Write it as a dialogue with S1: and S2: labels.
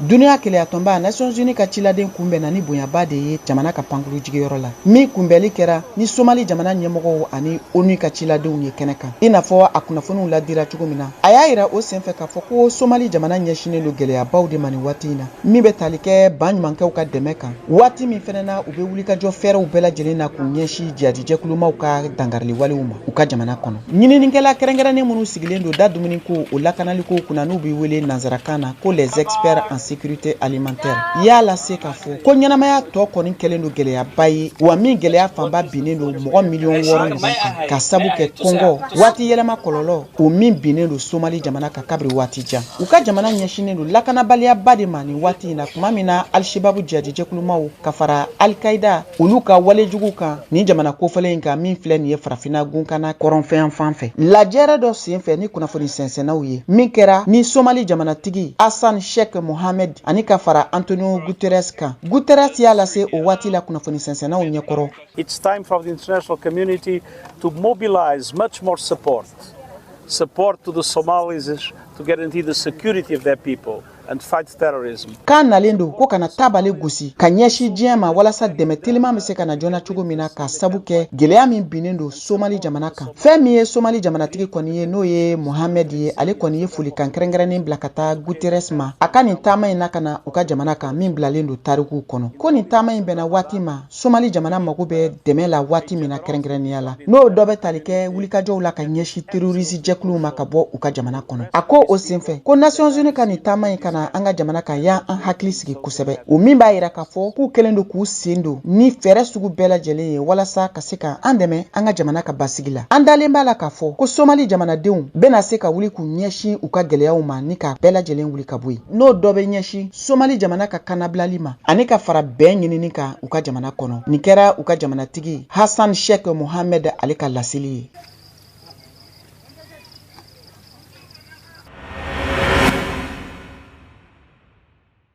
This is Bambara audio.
S1: Duniya kelenyatɔnba Nations Unies ka ciladen kunbɛnna ni bonyaba de ye jamana ka pankuru jigiyɔrɔ la, min kunbɛli kɛra ni Somali jamana ɲɛmɔgɔw ani ONU ka ciladenw ye kɛnɛ kan. I n'a fɔ a kunnafoniw ladira cogo min na, a y'a yira o senfɛ k'a fɔ ko Somali jamana ɲɛsinnen don gɛlɛyabaw de ma nin waati in na, min bɛ tali kɛ baɲumankɛw ka dɛmɛ kan, waati min fɛnɛ na u bɛ wulikajɔ fɛɛrɛw bɛɛ lajɛlen na k'u ɲɛsin jihadijɛkulumaw ka dankariliwalew ma u ka jamana kɔnɔ. Ɲininikɛla kɛrɛnkɛrɛnnen minnu sigilen don da dumuniko o lakanaliko kunna, n'u bɛ wele nansarakan na ko les experts en sécurité alimentaire, y'a lase k'a fɔ ko ɲɛnamaya tɔ kɔni kɛlen don gɛlɛyaba ye, wa min gɛlɛya fanba binnen don mɔgɔ miliyɔn 6 ɲɔgɔn kan, ka sabu kɛ kɔngɔ, waati yɛlɛma kɔlɔlɔ, o min binnen don Somali jamana kan kabiri waati jan. U ka jamana ɲɛsinnen don lakanabaliyaba de ma nin waati in na, tuma min na Alishababu jihadijɛkulumaw ka fara Alikaida, olu ka walejugu kan nin jamana kofɔlen in kan, min filɛ nin ye Farafinna gunkana kɔrɔnfɛn fan fɛ. Lajɛrɛ dɔ sen fɛ ni kunnafoni sɛnsɛnnaw ye, min kɛra ni Somali jamanatigi Hassan Sheikh Mohamed ani ka fara Antonio Guterres kan, Guterres y'a lase o waati la kunnafoni sɛnsɛnnaw ɲɛkɔrɔ.
S2: It's time for the international community to mobilize much more support to the Somalis to guarantee the security of their people and fight terrorism.
S1: K'a nalen don ko kana tabale gosi ka ɲɛsin diɲɛ ma, walasa dɛmɛ teliman bɛ se ka na joona cogo min na, ka sabu kɛ gɛlɛya min binnen don Somali jamana kan. Fɛn min ye Somali jamanatigi kɔni ye, n'o ye Mohamɛd ye, ale kɔni ye folikan kɛrɛnkɛrɛnnen bila ka taa Guterres ma a ka nin taama in na ka na u ka jamana kan, min bilalen don tarikuw kɔnɔ, ko nin taama in bɛnna waati ma Somali jamana mago bɛ dɛmɛ la waati min na kɛrɛnkɛrɛnnenya la, n'o dɔ bɛ tali kɛ wulikajɔw la ka ɲɛsin terroriste jɛkuluw ma ka bɔ u ka jamana kɔnɔ. A ko o senfɛ ko Nations Unies ka nin taama in ka na an ka jamana kan y'an an hakili sigi kosɛbɛ, o min b'a yira k'a fɔ k'u kɛlen don k'u sen don ni fɛɛrɛ sugu bɛɛ lajɛlen ye walasa ka se ka an dɛmɛ an ka jamana ka basigi la. An dalen b'a la k'a fɔ ko Somali jamanadenw bɛna se ka wuli k'u ɲɛsin u ka gɛlɛyaw ma ni ka bɛɛ lajɛlen wuli ka bɔ yen, n'o dɔ bɛ ɲɛsin Somali jamana ka kanabilali ma ani ka fara bɛn ɲinini kan u ka jamana kɔnɔ. Nin kɛra u ka jamanatigi Hassan Sheikh Mohamed ale ka laseli ye.